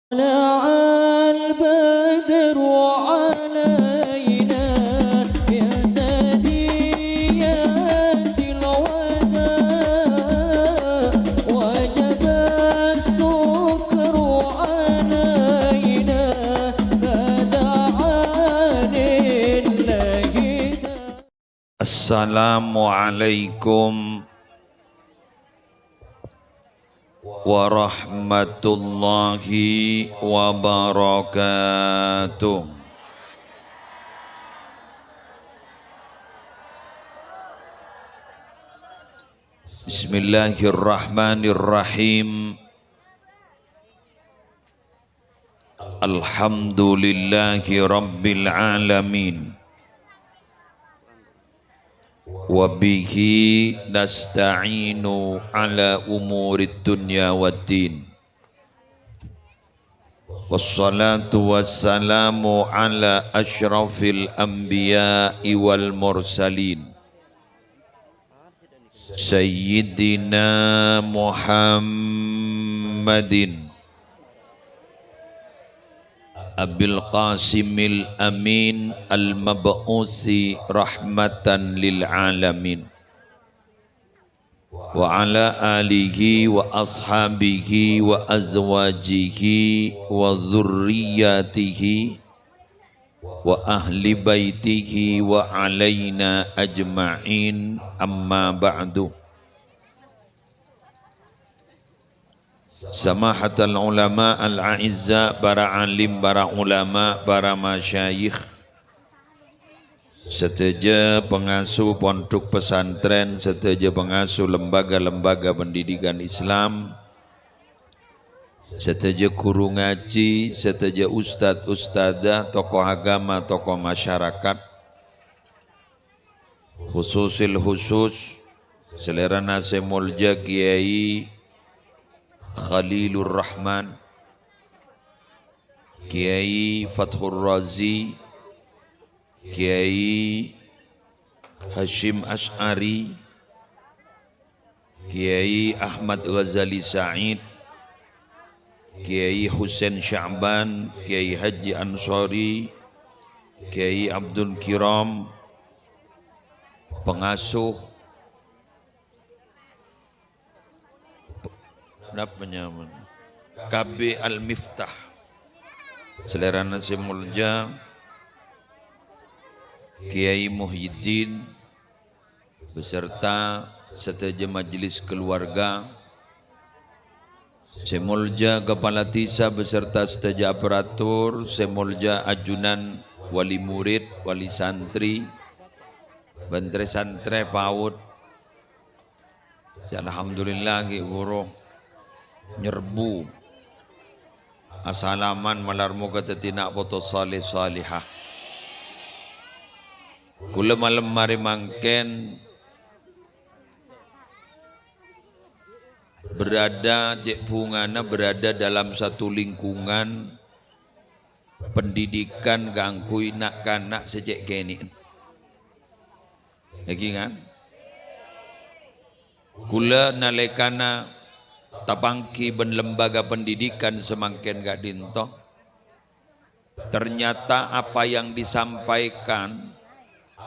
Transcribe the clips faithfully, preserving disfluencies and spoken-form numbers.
طلع البدر علينا من ثنيات الوداع، وجب الشكر علينا، فدعا لله. Assalamualaikum warahmatullahi wabarakatuh. Bismillahirrahmanirrahim. Alhamdulillahi rabbil alamin. Wa bihi nasta'inu ala umurid dunya waddin. Wassalatu wassalamu ala asyrafil anbiya'i wal mursalin. Sayyidina Muhammadin Abil Qasimil Amin al-mab'usi rahmatan lil alamin, wa ala alihi wa ashabihi wa azwajihi wa dzurriyyatihi wa ahli baitihi wa alaina ajma'in, amma ba'du. Samahatal ulama al-a'izza, para alim, para ulama, para masyayikh, sadhâjâ pangasuh pondhuk pesantren, sadhâjâ pangasuh lembaga-lembaga pendidikan Islam, sadhâjâ ghuru ngajhi, sadhâjâ ustad-ustadzah, tokoh agama, tokoh masyarakat, khususil khusus, salèrana sè molja Kiai Khalilur Rahman, Kiai Fathur Razi, Kiai Hasyim Asy'ari, Kiai Ahmad Ghazali Said, Kiai Husain Sya'ban, Kiai Haji Ansori, Kiai Abdul Kiram, pangasuh, napa nyamana? K B Al-Miftah. Salèrana sè molja Kiai Muhyiddin, beserta sadhâjâ majelis keluarga, sè molja Kepala Dhisa beserta sadhâjâ aparatur, sè molja ajunan wali murid, wali santri, bân trè-santrè PAUD. Sè alhamdulillah ghi' bhuru nyerbu. Asalaman malar moghâ dhâddhi na' poto saleh salehah. Kaulâ malem arè mangkèn berada, cè' bhungana berada dalam satu lingkungan pendidikan kaangghuy na'-kana' sè cè' kènè'an. Èngghi, kan? Kaulâ nalèkana tapangghi bân lembaga pendidikan samangkèn ka'dinto, ternyata apa yang disampaikan,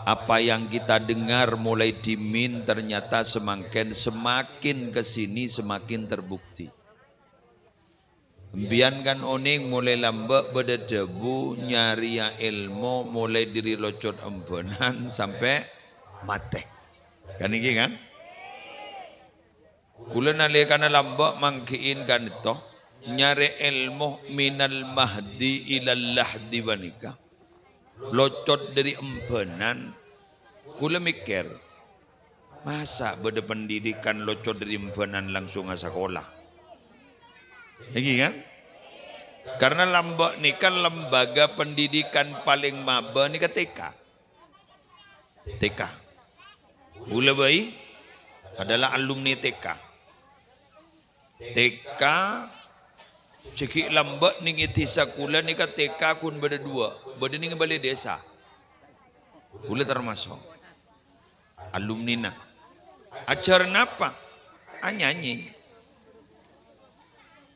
apa yang kita dengar mulai dhimèn, ternyata samangkèn semakin ke sini semakin terbukti. Sampèyan kan onèng molaè lambâ' bâdâ dhâbu nyarèya èlmo molaè dhâri locot embhânan sampè' matè. Kan èngghi, kan? Kaulâ nalèkana lambâ' mangghi'in ka'dinto, nyarè èlmo minal mahdi ilal lahdi panèka. Locot dhâri embhânan, kaulâ mèkkèr, "Masa' bâdâ pendidikan locot dhâri embhânan langsung asakola?" Èngghi, kan? Karena lambâ' nèka lembaga pendidikan palèng mabâ nèka T K. T K. Kaulâ bhâi adalah alumni T K. T K sè ghi' lambâ' nèng è dhisa kaulâ nèka T K ghun bâdâ duwâ', bâdâ nèng è balè dhisa. Kaulâ termasuk alumnina. Ajhâr napa? Anyanyi.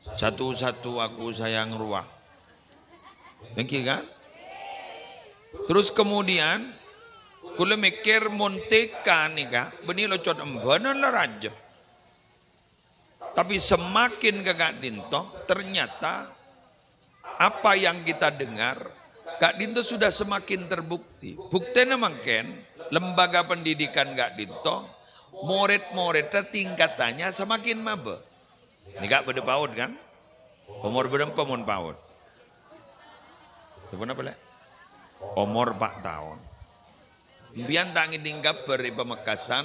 Satu-satu aku sayang rowa. Èngghi kan? Terus kemudian, kaulâ mèkkèr mon T K nèka, bânnè locot embhânân la rajâ. Tapi semakin ka ka'dinto, ternyata apa yang kita dengar, ka'dinto sudah semakin terbukti. Buktèna mangkèn, lembaga pendidikan ka'dinto, morèd-morèdda tingkatannya semakin mabâ. Nèka bâdâ PAUD, kan? Omor bârâmpa mon PAUD? Saponapa, Lè'? Omor pa' taon. Empèyan ta' ngèdhing kabhâr è Pamekasan,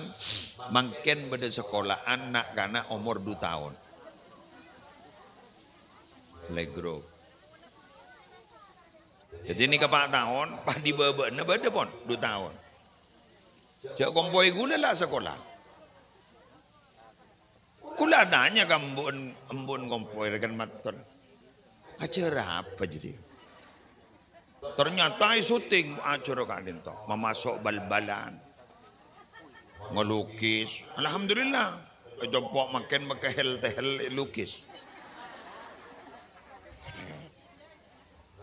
mangkèn bâdâ sakola'an na'-kana' omor du taon. Playgroup. Dhâddhi nèka pa' taon, pa' è bâbâna bâdâ pon, du taon. Jhâ' kompoy kaulâ la sakola. Kaulâ atanya ka embu'en, embu'en kompoy rèken mator, "Ajhâr apa jârèya?" Ternyata è syuting ajhâr ka'dinto, mamaso' bal-balan, ngalukis. Alhamdulillah, è compo' mangkèn makè hel-tehel lukis.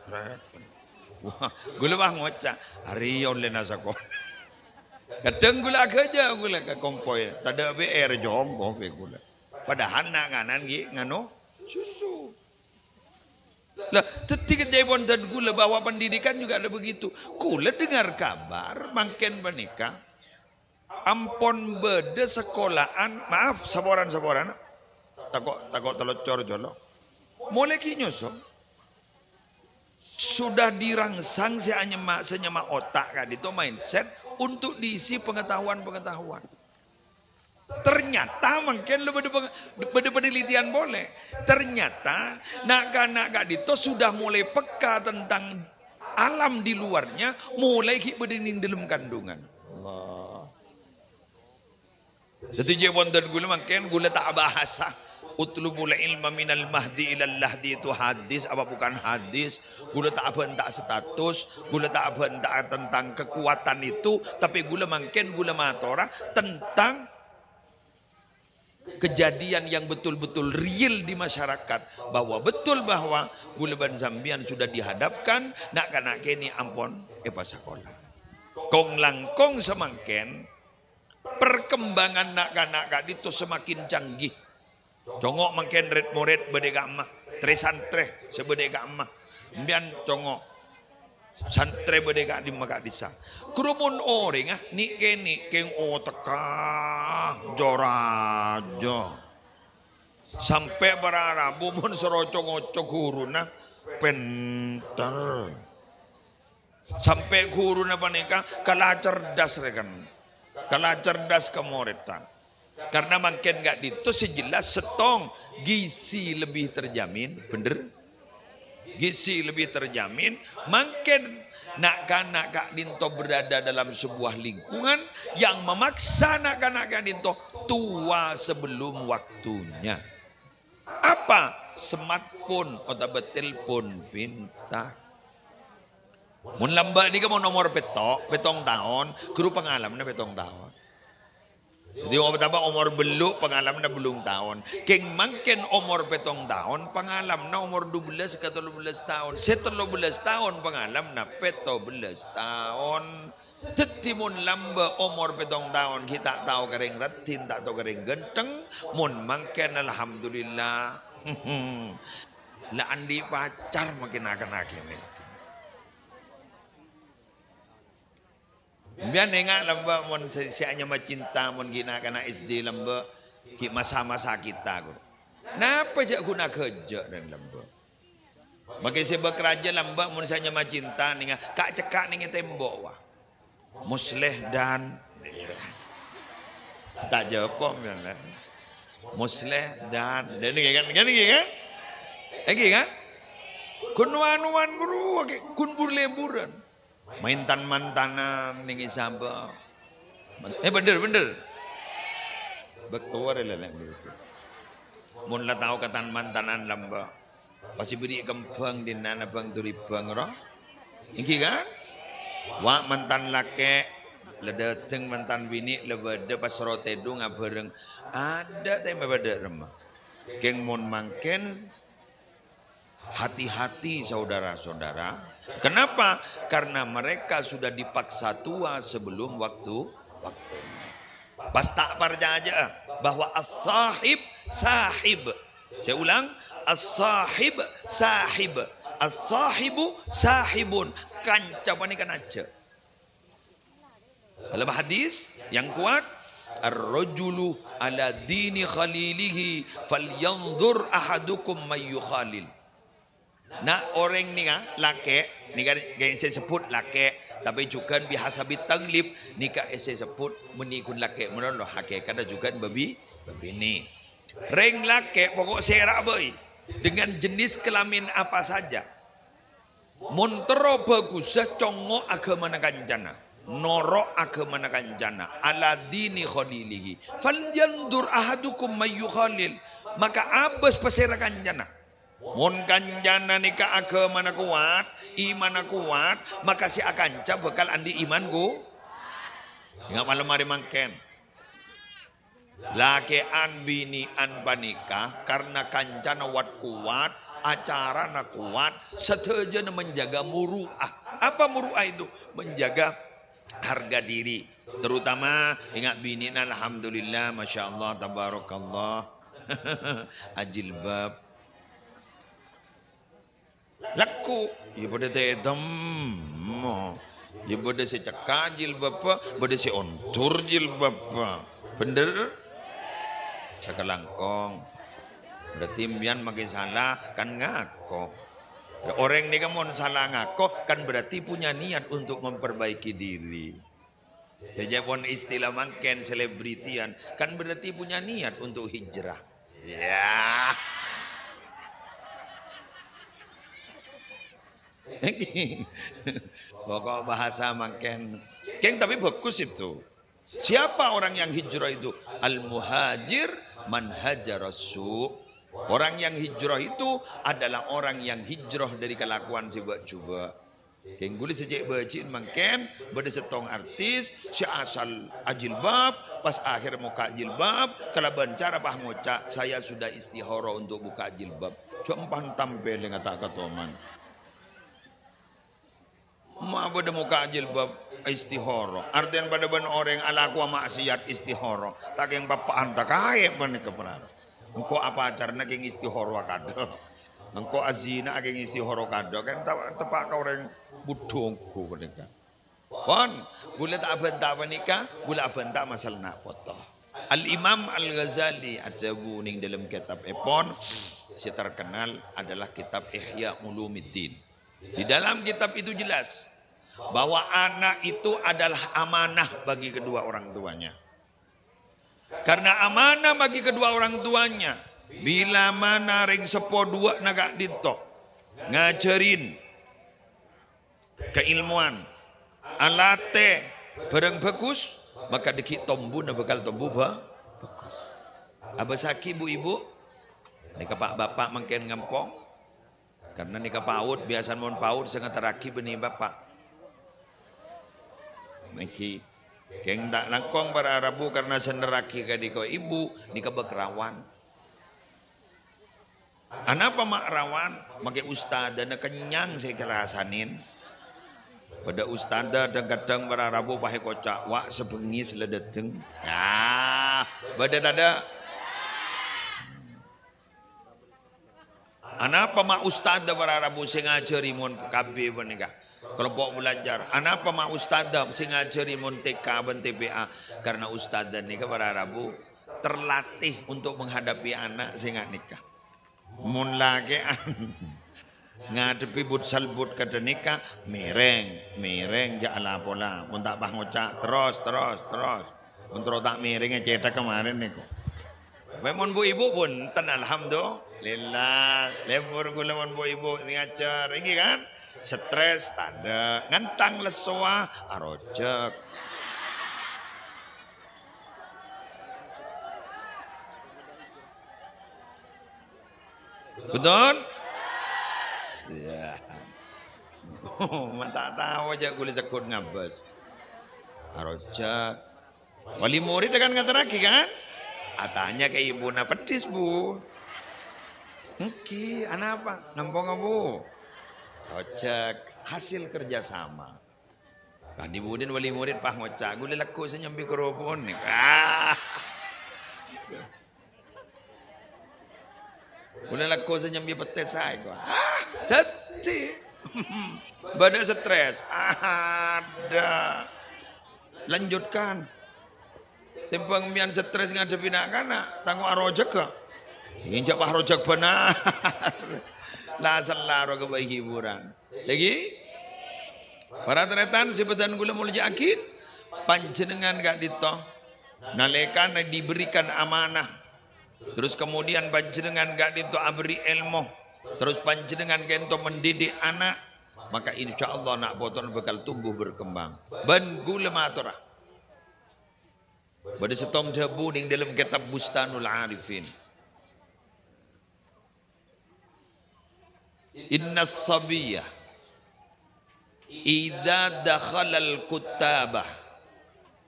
Sret. Wah, kaulâ pas ngoca', "Arèya ollèna sakola." Kadhâng kaulâ aghâjâ kaulâ ka kompoy, tadâ' P R jhungko bi' kaulâ. Padahal na'-kana' ghi' nganu susu. Lah, dhâddhi kèjhâ' èpon dân kaulâ bahwa pendidikan juga ada begitu. Kaulâ dengar kabar mangkèn panèka ampon bâdâ sakola'an, maaf, saporana-saporana. Tako', tako' talocor jolo. Molaè ghi' nyosol. Sudah dirangsang sè anyama, sè nyama otak ka'dinto, mindset, untuk diisi pengetahuan-pengetahuan. Ternyata mangkèn lo bâdâ peng-, bâdâ penelitian polè. Ternyata na'-kana' ka'dinto sudah mulai peka tentang alam di luarnya, mulai ghi' bâdâ è dâlem kandungan. Allah. Dhâddhi, jhâ' ponten kaulâ mangkèn, kaulâ ta' bahasa. "Utlubul ilma minal mahdi ilal lahdi" itu hadis apa bukan hadis? Kaulâ ta' abânta' status, kaulâ ta' abânta' tentang kekuatan itu, tapè kaulâ mangkèn kaulâ matora tentang kejadian yang betul-betul real di masyarakat, bahwa betul bahwa kaulâ bân sampèyan sudah dihadapkan, na'-kana' kènè' ampon èpasakola. Kong-langkong samangkèn, perkembangan na'-kana' ka'dinto semakin canggih. Congo' mangkèn red-mored bâdâ è ka'emma, trè-santrè sè bâdâ è ka'emma. Empèyan congo' santrè bâdâ è ka'dimma ka'dissa'. Ghuru mon orèngnga nè'-kènè' kèng otekka jâ-rajâ. Sampè' para rabu mon soro co-ngoco ghuruna pènter. Sampè' ghuruna panèka kala cerdas, rèken. Kala cerdas ka morèdda. Karna mangkèn ka'dinto sè jelas sèttong, gizi lebih terjamin, bhender? Gizi lebih terjamin, mangkèn na'-kana' ka'dinto berada dalam sebuah lingkungan yang memaksa na'-kana' ka'dinto tua sebelum waktunya. Apa? Smartphone otabâ telpon pintar. Mon lambâ' nèka mon omor pètto', pèttong taon, ghuru pangalamna pèttong taon. Dhâddhi, otabâ omor bâllu', pangalamna bâllung taon. Kèng mangkèn omor pèttong taon, pangalamna omor dubellâs ka tello bellâs taon. Sè tello bellâs taon, pangalamna pètto bellâs taon. Dhâddhi, mon lambâ' omor pèttong taon, ghi' ta' tao ka rèng raddhin, ta' tao ka rèng ghântheng. Mon mangkèn, alhamdulillah. La andi' pacar mangkèn na'-kana' kènè'. Sampèyan enga' lambâ' mon sè, sè anyama cinta, mon ghi' na'-kana' S D lambâ', ghi' masa-masa kita, ghuru. Napa jhâ' ghuna ghâjâ' rèng lambâ'? Makè sè bâk rajâ lambâ' mon sè anyama cinta nènga ka'-cekka' nèng è tembok, wah. Musleh dan, ta' jâpom ya, lè. Musleh dan, dan nènga kan, kan nènga kan? Èngghi kan? Ghun wan-wan ghuru, ghun bur-lèburân. Mantan-mantanan nèng è sabâ. Eh, bhender, bhender. Bâkto arè lèlè. Mon la tao katan-mantanan lambâ'. Pas èbâdhi kembhâng dinna' bâng duribâng ro. Èngghi kan? Wa' mantan lakè', la dâteng mantan binè', la bâdâ pas ro tèdung abhâreng. Adâ' tè mabâdâ remma. Kèng mon mangkèn Hati-hati, saudara-saudara. Kenapa? Karena mereka sudah dipaksa tua sebelum waktu, waktunya. Pas ta' parcajâ'â bahwa as-sahib sahib. Saya ulang, as-sahib sahib. As-sahibu sahibun. Kanca panèka najjhâ'. Dalam hadis yang kuat, "Ar-rajulu ala dini khalilihi, falyanzur ahadukum may yukhalil." Nah, orèng nèka, lakè', nèka, nèka sè sebbhut lakè', tapè jhughân bihasabi taglib, nèka sè sebbhut mènnè ghun lakè', mènabi hakèkatta jhughân babi-, babinè'. Rèng lakè' pokok sèra bhâi, dengan jenis kelamin apa saja. Mon terro bhâghussa congngo' aghâmana kancana, noro' aghâmana kancana, ala dini khalilihi, falyanzur ahadukum may yukhalil, maka abâs pasèra kancana. Mon kancana nèka aghâmana kowat, imanna kowat, maka sè akanca bhâkal andi' iman ku-, enga' malem arè mangkèn. Lakè'an binè'an panèka karna kancana wat-kowat, acarana kowat, sadhâjâna menjaga muru'ah. Apa muru'ah itu? Menjaga harga diri. Terutama enga' binè'na, alhamdulillah, masyaallah, tabarakallah. Ajilbab. Lekku, iyâ padâ tèdem. Iyâ padâ sè cekka' jilbabbhâ, padâ sè ondur jilbabbhâ. Bhender? Sakalangkong. Berarti empèyan makè sala, kan ngako. Orèng nèka mon sala ngako, kan berarti punya niat untuk memperbaiki diri. Sè jhâ' pon istilah mangkèn selebritian, kan berarti punya niat untuk hijrah. Ya. Pokok bahasa mangkèn. Kèng, tapi bagus itu. Siapa orang yang hijrah itu? Al-muhajir man hajaras su'. Orang yang hijrah itu adalah orang yang hijrah dari kelakuan sè bâ'-jhubâ'. Kèng ghulâ sè cè' bâji'ân mangkèn, bâdâ sèttong artis sè asal ajilbab, pas akhèr mokka' jilbab, kalabân cara pas ngoca', "Saya sudah istihara untuk buka jilbab." Jhâ' empan tampèl enga' ta' katoman. Ma' bâdâ mokka' jilbab istihara. Artèna padâ bân orèng alakowa ma'siyat istihara. Ta' kèng pappa'an ta' kaè panèka, para. Engko' apacarana kèng istihara kadâ'. Engko' azina kèng istihara kadâ'. Kan ta-, teppa' ka orèng budhu ongghu panèka. Pon, ghulâ ta' abhânta panèka, ghulâ abhânta masalah na' poto. Al-Imam Al-Ghazali adhâbu neng dâlem kètabbhèpon sè terkenal adalah kitab Ihya Ulumiddin. Di dalam kitab itu jelas bahwa anak itu adalah amanah bagi kedua orang tuanya. Karena amanah bagi kedua orang tuanya, bila mana rèng seppo duwâ'na ka'dinto ngajhârin kaèlmowan, alatè bhârâng bhâghus, maka dâggi' tombuna bhâkal tombu bhâ-, bhâghus. Abâssaghi, bu-ibu, nèka pa'-bapa' mangkèn ngampong. Karna nèka PAUD, biyasana mon PAUD sè ngaterraghi bânnè bapa'. Nèkè, kèng ta' langkong para rabu karna sè nerraghi ka'dinto ibu, nèka bâk rawan. Anapa ma' rawan? Makè ustadzana kennyang sè èkarasanè. Bâdâ ustadzah dhâng-kadhâng para rabu pas èkoca', "Wa', sabengngè sè la dâteng." Ah, bâdâ tadâ'? Anapa ma' ustadzah para rabu sè ngajhâri mon K B panèka, kelompok belajar? Anapa ma' ustadzah sè ngajhâri mon T K bân T P A? Karna ustadzah nèka para rabu terlatih untuk menghadapi ana' sè nga' nèka. Mon lakè'an ngadhebbhi but-salbut kadhâ' nèka, mèrèng, mèrèng, jhâ' la-pola. Mon ta' pas ngoca', terros, terros, terros. Mon terro ta' mèrèng, ècèthak kamarèn nèko. Bâ mon bu-ibu bhunten, alhamdulillah. Lebur ghulâ mon bu-ibu ngajhâr. Ènggi kan? Stres, tadâ'. Ngèntang lessowa, arojhâk. Betul? Siap. Ma' ta' tao jhâ' ghulâ segghut ngabâs. Arojhâk. Wali murid kan ngaterraghi, kan? Atanya ka ibuna, "Peddhis, Bu?" Èngghi, anapa? Namponga, Bu? Ojek, hasil kerja sama. Kan ibu din wali murid pas ngoca', "Ghulâ lagghu' sè nyambi kerupuk nèka." Ah. "Ghulâ lagghu' sè nyambi pettè saè, kok." Ah, dhâddhi. Bâdâ stres. Ada. Lanjutkan. Tèmbhâng mèyan stres ngadhebbhi na'-kana', tango arojhâghâ. Injak pas rojhâk bhender. La sella rowa ghâbây hiburan. Lagi? Para tarètan sè bâdhân ghulâ molja'aghi, panjhennengngan ka'dinto. Nalèkana diberikan amanah. Terus kemudian panjhennengngan ka'dinto aberri' èlmo. Terus panjhennengngan ka'dinto mendidik anak. Maka insya Allah na' potona bhâkal tumbuh berkembang. Bân ghulâ matora. Bâdâ sèttong dhâbu nèng dâlem kètab Bustanul Arifin. "Innas sabiyya idza dakhalal kuttaba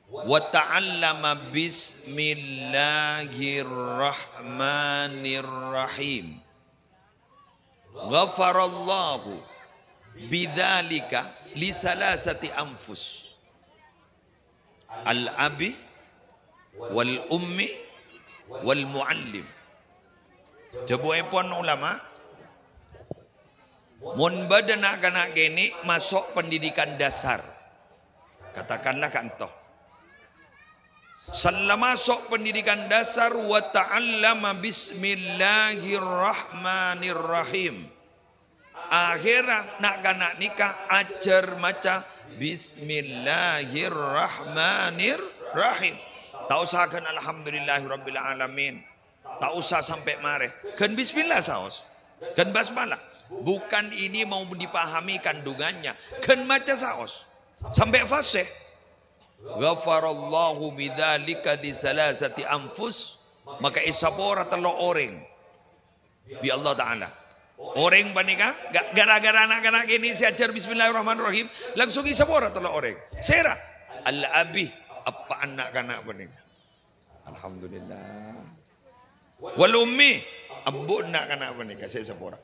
wa ta'allama bismillahirrahmanirrahim." Ghafarallahu bidzalika li salasati anfus. Al-abi, wal ummi, wal muallim. Dhâbuèpon ulama, mon bâdâ na'-kana' kènè' maso' pendidikan dasar, katakanlah ka'dinto. Sella maso' pendidikan dasar, wa ta'allama bismillahirrahmanirrahim. Akhèrra na'-kana' nèka ajhâr maca, "Bismillahirrahmanirrahim." Ta' osa ghân "Alhamdulillahirabbil alamin." Ta' osa sampè' marè. Ghân bismillah saos. Ghân basmalah. Bukan ini mau dipahami kandungannya. Ghân maca saos. Sampè' fasih. "Ghafarallahu bidzalika li salasati anfus." Maka èsapora tello' orèng bi' Allah Ta'ala. Orèng panèka ga-, gara-gara na'-kana' kènè' sè ajhâr "Bismillahirrahmanirrahim", langsung èsapora tello' orèng. Sèra? Al-abi, eppa'na na'-kana' panèka. Alhamdulillah. Wal ummi, embu'na na'-kana' panèka sè èsapora.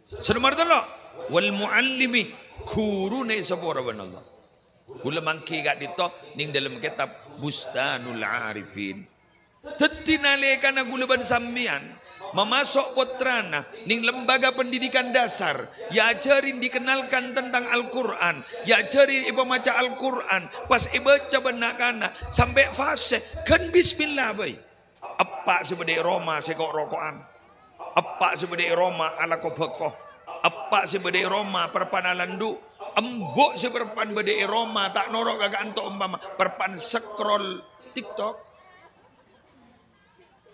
Sè nomer tello', wal muallimi, ghuruna èsapora bân Allah. Ghulâ mangghi ka'dinto nèng dâlem kètab Bustanul Arifin. Dhâddhi nalèkana ghulâ bân sampèyan mamaso' pottrana nèng lembaga pendidikan dasar, èajhâri dikenalkan tentang Al-Qur'an, èajhâri èpamaca Al-Qur'an, pas èbâca bân na'-kana' sampè' fasih, ghân bismillah bhâi. Eppa' sè bâdâ è roma sè ko'-roko'an. Eppa' sè bâdâ è roma alako bhâko. Eppa' sè bâdâ è roma parpa'na landhu'. Embu' sè parpa'na bâdâ è roma ta' noro' ka ka'dinto, ompama parpa'na scroll TikTok.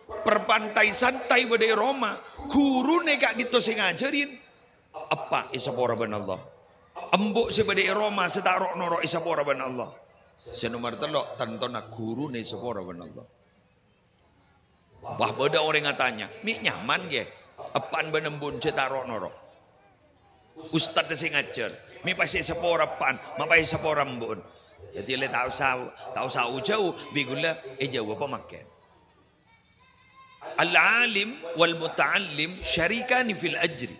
Parpa'na tai-santai bâdâ è roma. Ghuruna ka'dinto sè ngajhârin. Eppa' èsapora bân Allah. Embu' sè bâdâ è roma sè ta' ro'-noro' èsapora bân Allah. Sè nomer tello', tantona ghuruna èsapora bân Allah. Wah, bâdâ orèng atanya, "Mè' nyaman, ghi? Eppa'na bân embu'na sè ta' ro'-noro'? Ustadz sè ngajhâr, mè' pas èsapora eppa'na, ma' pas èsapora embu'na?" Dhâddhi lè ta' osa, ta' osa jâu-jâu, bi' ghulâ èjâwâbhâ mangkèn. Al-alim wal muta'allim syarikani fil ajri.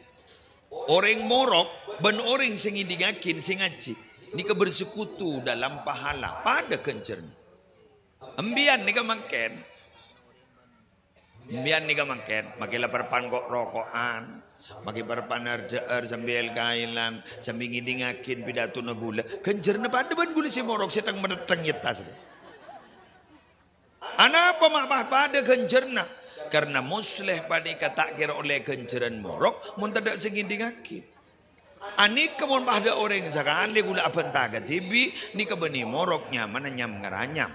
Orèng morok bân orèng sè ngèdingngaghi, sè ngajhi, nèka bersekutu dalam pahala, padâ ghânjhârânna. Empèyan nèka mangkèn. Empèyan nèka mangkèn, makè la parpa'na ko'-roko'an, makè parpa'na ar-dhâ'âr sambi èl-kaèlan, sambi ngèdingngaghi pidatona ghulâ. Ghânjhârânna padâ bân ghulâ sè morok sè teng-metteng è attas. Anapa ma' pa-, padâ ghânjhârânna? Karna musleh panèka ta' kèra ollè ghânjhârân morok mon tadâ' sè ngèdingngaghi. Anèka mon padâ orèng sakalè ghulâ abhânta kadhibi', nèka bânnè morok nyamana nyam-ngaranyam.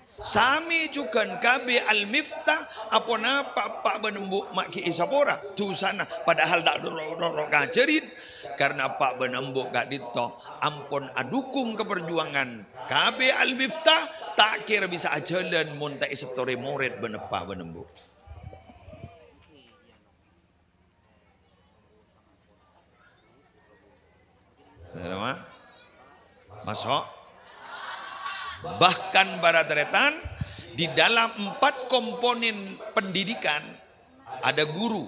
Samè jhughân K B Al-Miftah, aponapa eppa' bân embu' ma' ghi' èsapora dhusana, padahal ta' noro'-noro' ngajhârin? Karna eppa' bân embu' ka'dinto ampon adhukung ka parjuwangan K B Al-Miftah, ta' kèra bisa ajhâlân mon ta' èsettorè morèd bân eppa' bân embu'. Maso'? Bahkan, para tarètan, di dalam empat komponen pendidikan, ada guru,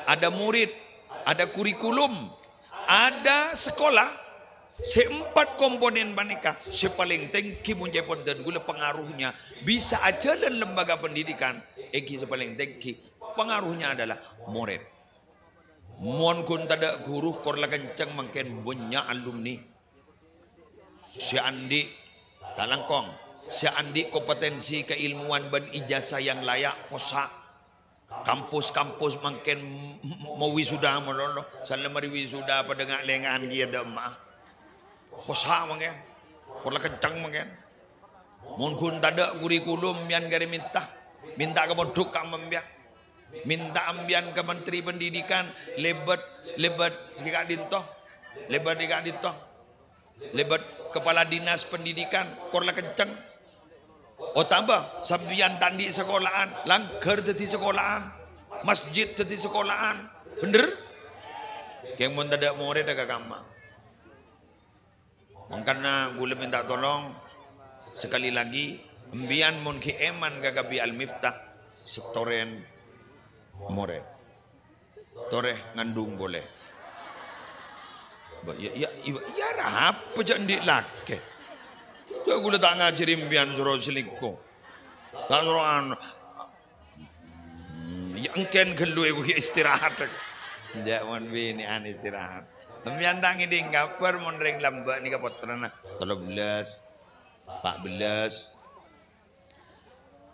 ada murid, ada kurikulum, ada sekolah. Sè empat komponen panèka sè palèng tèngghi mon ca'èpon dân kaulâ pangaruhnya bisa ajhâlân lembaga pendidikan, èngghi sè palèng tèngghi pangaruhnya adalah mored. Mon ghun tadâ' ghuru, kor la kenceng mangkèn bânnya' alumni. Sè andi', ta' langkong, sè andi' kompetensi keilmuan bân ijazah yang layak, possa'. Kampus-kampus mangkèn m-, m-, mawisuda malolo, sallem marè wisuda padâ nga'-lènga'an kèya dâ' emma'a. Possa' mangkèn, pola kenceng mangkèn. Mon ghun tadâ' kurikulum, mèyan karè mènta. Mènta ka pondhuk ka' empèyan. Mènta empèyan ka Menteri Pendidikan, lèbât, lèbât sè ka'dinto. Lèbât è ka'dinto. Lèbât kepala dinas pendidikan, kor la kenceng. Otabâ sampèyan ta' andi' sakola'an, langghâr dhâddhi sakola'an, masjid dhâddhi sakola'an. Bhender? Kèng mon tadâ' moredda ka kamma. Mangkana kaulâ mènta tolong, sekali lagi, empèyan mon ghi' èman ka Kabbi Al-Miftah, sètorèn mored. Torè ngandung polè. Ba, ya, ya, ya, ya, arapa jhâ' andi' lakè. Jhâ' kaulâ ta' ngajhâri empèyan soro selingkuh. Ta' soro anu. Hmm, ya, engkèn ghâllu èko ghi' istirahat. Jhâ' mon binè'an istirahat. Empèyan ta' ngèdhing kabhâr mon rèng lambâ' nèka pottrana tello bellâs, empa' bellâs.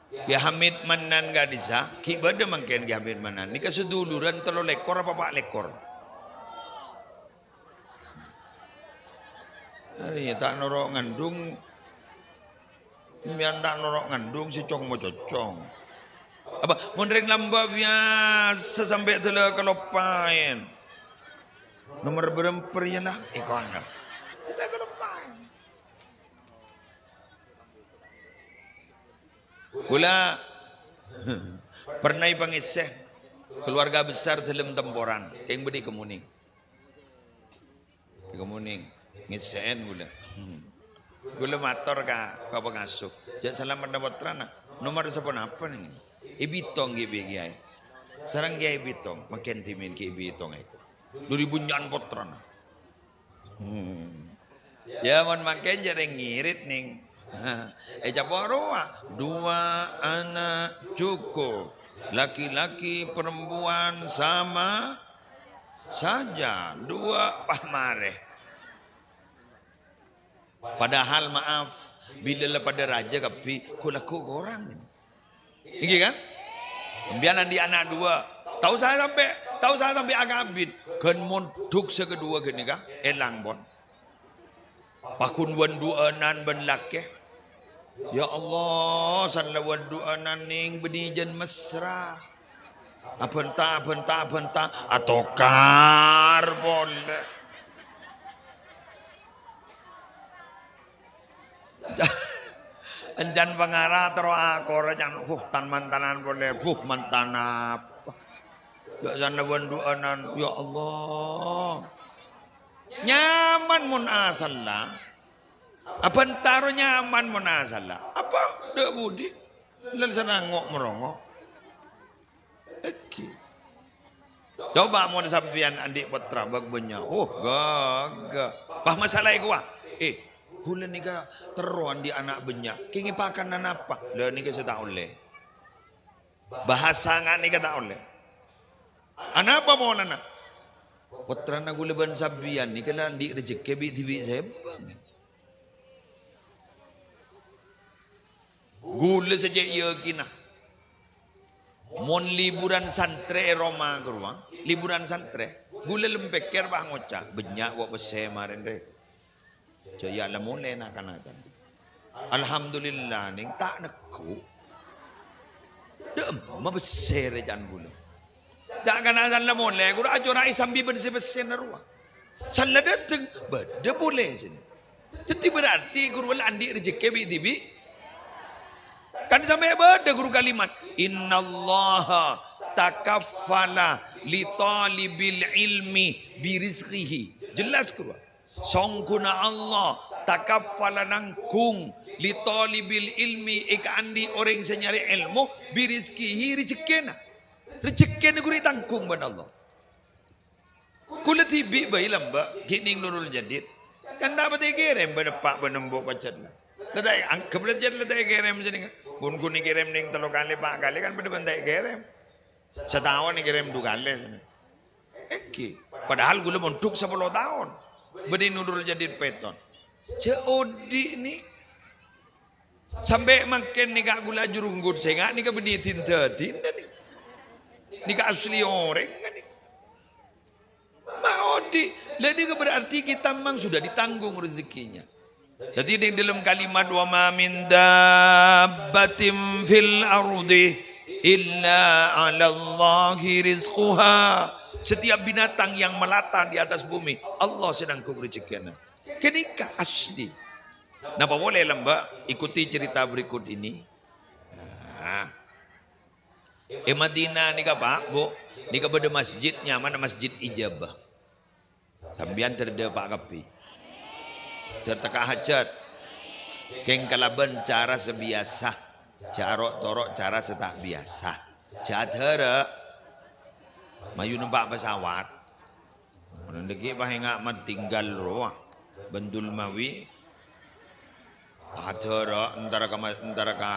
Kè Hamid Mannan ka'dissa', ghi' bâdâ mangkèn Kè Hamid Mannan. Nèka sadulurân tello lèkor apa pa' lèkor? Arè ta' noro' ngandung, empèyan ta' noro' ngandung sè cong-mococong. Apa, mon rèng lambâ' biyasa sampè' dâlâ kaloppaèn. Nomer bârâmpa rèya la, èko angghep. Ta' kaloppaèn. Kaulâ pernah èpangèssè keluarga besar dâlem temporan, kèng bâdâ è Kemuning. È Kemuning, ngèssè'è kaulâ. Kaulâ mator ka, ka pangasuh, "Jhâ' salameddhâ pottrana. Nomer saponapa nèng?" "È Bitong, ghi' bi' Kèyaè." "Sareng Kèyaè Bitong." "Mangkèn dhimèn ghi' è Bitong, è?" "Lho, rè bânnya'an pottrana." Hmm. Ya, mon mangkèn jhâ' rèng ngirit, nèng. Ècapo' rowa, dua anak cukup, laki-laki perempuan sama saja, dua pamarè. Padahal, maaf, bilâ la padâ rajâ kabbhi, ghu-lagghu korang. Èngghi, kan? Empèyan andi' ana' duwâ'. Ta' osa sampè', ta' osa sampè' akabin. Ghân mondhuk sè kaduwâ ghânèka èlang, pon. Paghun wân-du'ânan bân lakè. Ya Allah, san la wân-du'ânan nèng bânnè jân mesra. Abhânta, abhânta, abhânta, atokar polè. Èncan pangara terro akor, can, "Buh, tan-mantanan polè, buh, mantan apa?" Jhâ' san la wân-du'ânan, ya Allah. Nyaman mon asalla. Abhânta ro nyaman mon asalla. Apa? Dâ' budi. Lân sanango' marongo'. Èngghi. Coba mon sampèyan andi' pottra bâk bânnya'. Oh, ghâghâ. Pas masalah èkowa. "Eh, ghulâ nèka terro andi' ana' bânnya'. Kèngèng pakanna napa?" "Lha nèka sè ta' ollè." Bahasa nga' nèka ta' ollè. "Anapa polana?" "Pottrana ghulâ bân sampèyan nèka la andi' rejekkè bi'-dhibi' sèbâng." Ghulâ sè cè' yakina. Mon liburan santrè è roma ka rowa, liburan santrè, ghulâ lem pèkkèr, pas ngoca', "Bânnya' po' pèssè marèn, rè." Jâ' iyâ la molè na'-kana', can. Alhamdulillah, nèng ta' neggu'. Dâ'emma pèssè rè, can, ghulâ. Ta' kana' san la molè, ghuru acora'è sambi bân sè pèssèna rowa. San la dâteng, bâdâ polè sèn. Dhâddhi berarti ghuru la andi' rejekkè bi'-dhibi'. Kan sampè' bâdâ ghuru kalimat, "Innallaha takaffala li talibil ilmi birizqihi." Jelas, ghuru. Songghuna Allah takaffala nangghung li talibil ilmi, èkaandi' orèng sè nyarè èlmo, birizqihi, rejekkèna. Rejekkèna ghu rè ètangghung bân Allah. Kaulâ dhibi' bhâi lambâ', ghi' nèng Nurul Jadid. Kan ta' patè èkèrèm bân eppa' bân embu' pajhât. La ta' èangghep la jhât la ta' èkèrèm sanèka. Pon ghun èkèrèm nèng tello kalè, pa' kalè kan padâ bân ta' èkèrèm. Sataon èkèrèm du kalè sanèka. Èngghi. Padahal kaulâ mondhuk sapolo taon. Bânnè Nurul Jadid pètton. Jhâ' odi' nè. Sampè' mangkèn nèka kaulâ ajurunggut sènga' nèka bânnè din-dadinna nè. Nèka asli orèng nè. Ma' odi'. Lah, nèka berarti kita memang sudah ditanggung rezekinya. Jadi, di dalam kalimat, "Wa ma min dabbatin fil ardi illa 'alallahi rizquha." Setiap binatang yang melata di atas bumi, Allah sè nanggung rejekkèna. Ghânèka asli. Napa polè, lambâ'? Ikuti cerita berikut ini. Nah. È Madinah nèka, Pa', Bu, nèka bâdâ masjid nyamana Masjid Ijabah. Sampèyan dâr dâpa' kabbhi. Dâr tekka hajat. Kèng kalabân cara sè biyasa. Jhâ' ro'-toro' cara sè ta' biyasa. Jhâ' adhârâ. Mayu nompa' pesawat. Mon dhâggi' pas ènga' Matinggal rowa, Bendul Mawi, adhârâ entar ka Ma-, entar ka,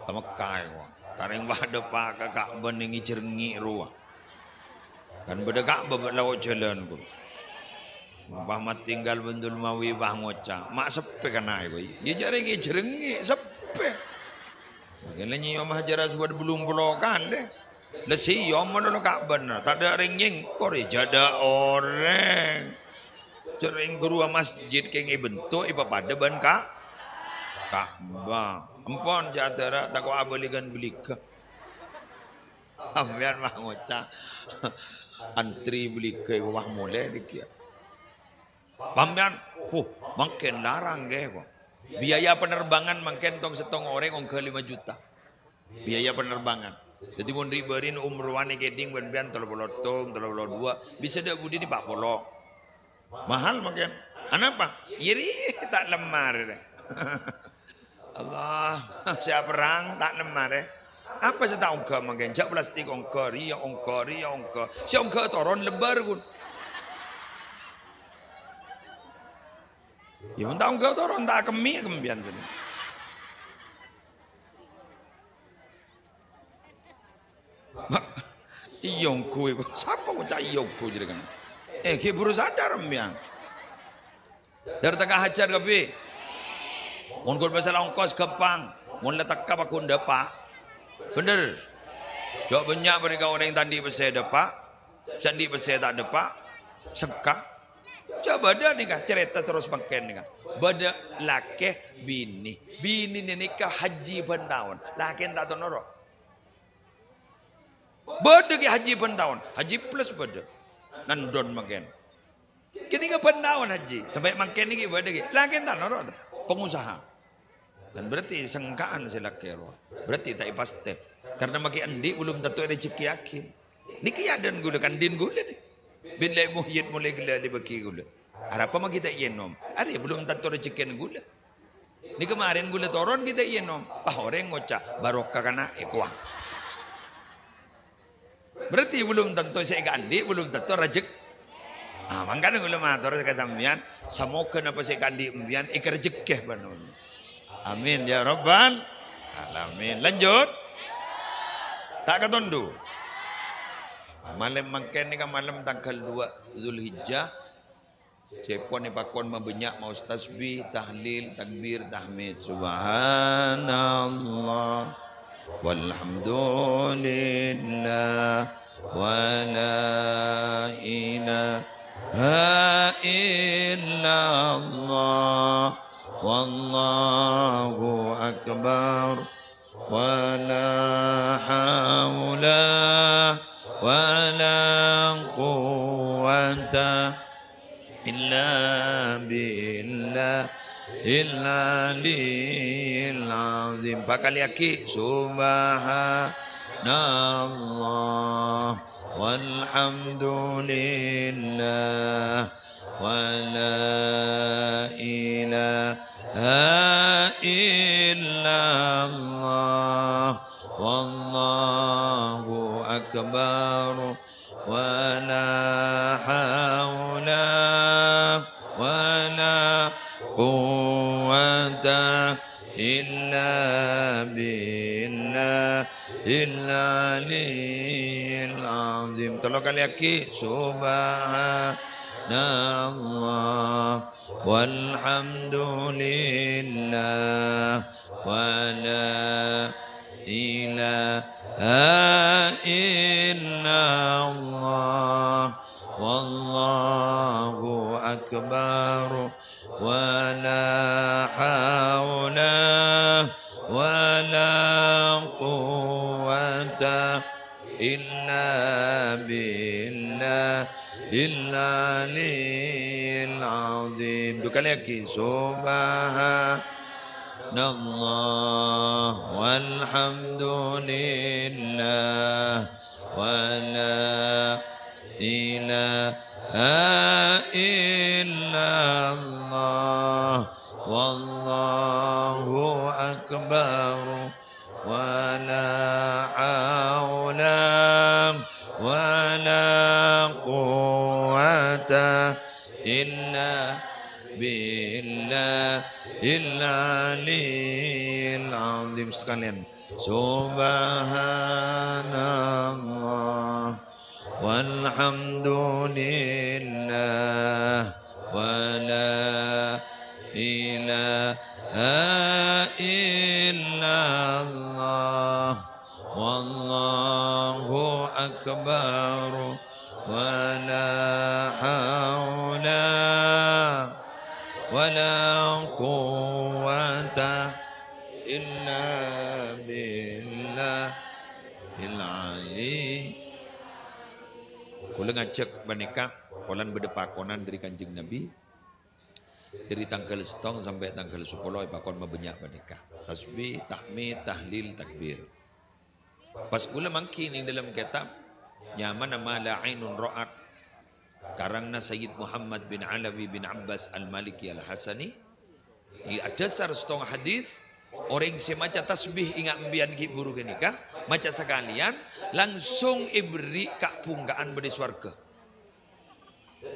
ka Mekkah èko. Tarèng padâ pa-, ka Ka'bah nèng èjhârngè' rowa. Kan bâdâ Ka'bah bâ' lao' jhâlân, ko. Pas Matinggal Bendul Mawi pas ngoca', "Ma' seppè kana' èko, iyâ jhâ' rèng èjhârngè', seppè." Mangkana nyèyom Hajar Aswad bâllung polo kalè. La sèyom malolo Ka'bahna, tadâ' rèng nyèngkor, è, jhâ' dâ' orèng. Jhâ' rèng ghâruwa masjid kèng èbento èpapadâ bân Ka-, Ka'bah. Empon jhâ' adhârâ, tako' abâlighân bâligghâ. Sampèyan mah ngoca', antri bâligghâ èko wah molè dhâggi'. Sampèyan, huh, mangkèn larang, ghi, ko. Biaya penerbangan mangkèn tong-settong orèng ongghâ lèma juta. Biaya penerbangan. Dhâddhi, mon ri'-bâri'na umrowan èkèdhing bân sampèyan tello polo settong, tello polo duwâ', bisa dâ' budina pa' polo. Mahal mangkèn. Anapa? Iyâ, rè, ta' lemma rè. Allah, sè aperrang ta' lemma rè. Apa sè ta' ongghâ mangkèn? Jhâ' plastik ongghâ, rèya ongghâ, rèya ongghâ. Sè ongghâ toron lebbâr, ghun. Iyâ, mon ta' ongghâ toron, ta' akemmè, akemmèyan ghânèka. Ma-, iyâ ongghu iku. Sapa ngoca' iyâ ongghu jârèya? Eh, ghi' buru sadar, empèyan. Dâr tekka hajat kabbhi. Mon ghun masalah ongkos ghâmpang. Mon la tekka pagghun dâpa'. Bhender. Jhâ' bânnya' panèka orèng ta' andi' pèssè dâpa'. Sè andi' pèssè ta' dâpa'. Sengka. Jhâ' bâdâ nèka, carèta terros mangkèn nèka. Bâdâ lakè binè. Binèna nèka haji bân taon. Lakèna ta' tao noro'. Bâdâ ghi' haji bân taon. Haji plus bâdâ. Nandon mangkèn. Kènèka bân taon haji. Sampè' mangkèn nèka bâdâ ghi'. Lakèna ta' noro'. Pengusaha. Kan berarti sengka'an sè lakè rowa. Berarti ta' èpastè. Karena maghi andi' belum tanto èrejekkèyaghi. Nèkè yâ dân ghulâ, kan din ghulâ nè. Bilâ mohyid molaè ghellâ' bâgi ghulâ. Arapa maghi ta' ènom? Arèya belum tanto rejekkèna ghulâ. Nèkè marèn ghulâ toron ghi' ta' ènom. Wah, orèng ngoca', "Barokah kana' èkowa." Berarti belum tanto sè èkaandi', belum tanto rejek-, Ah, mangkana kaulâ mator ka sampèyan, samoga napa sè èkaandi' sampèyan èkarejekkè bân Allah. Amin ya rabbal alamin. Lanjut. Ta' katondu. Malem mangkèn nèka malem tangghâl duwâ' Zulhijjah. Ca'èpon èpakon mabânnya' maos tasbih, tahlil, takbir, tahmid. Subhanallah. Walhamdulillah. Wa la ilaha illallah. Wallahu akbar. Wa la haula wa la quwwata illa billahil aliyyil azim. Pakalèyaghi, subhanallah, walhamdulillah, wa la ilaha illallah, wallahu أكبر، ولا حول ولا قوة إلا بالله العلي العظيم. Tello kalè aghi', Subhanallah. والحمد لله ولا إله إلا الله والله أكبر ولا حول ولا قوة إلا بالله العلي العظيم. Dhu kalè aghi', Subhanallah walhamdulillah wala ilaha illallah wallahu akbar. ولا حول ولا قوة إلا بالله العلي العظيم. Sekalian, Subhanallah. والحمد لله ولا إله إلا الله والله أكبر ولا حول ولا قوة إلا بالله العلي. Kaulâ ngajhâk panèka polana bâdâ pakonan dâri Kanjeng Nabi. Dâri tangghâl sèttong sampè' tangghâl sapolo èpakon mabânnya' panèka. Tasbih, tahmid, tahlil, takbir. Pas kaulâ mangghi neng dâlem kètab nyamana Ma La Ainun Ra'at, karangnga Sayyid Muhammad bin Alawi bin Abbas Al-Maliki Al-Hasani, È adhâsar sèttong hadis, orèng sè maca tasbih, ènga' empèyan ghi' bhuru ghânèka, maca sakalèyan, langsung èberri' kabhungka'an bâdâ è sowarghâ.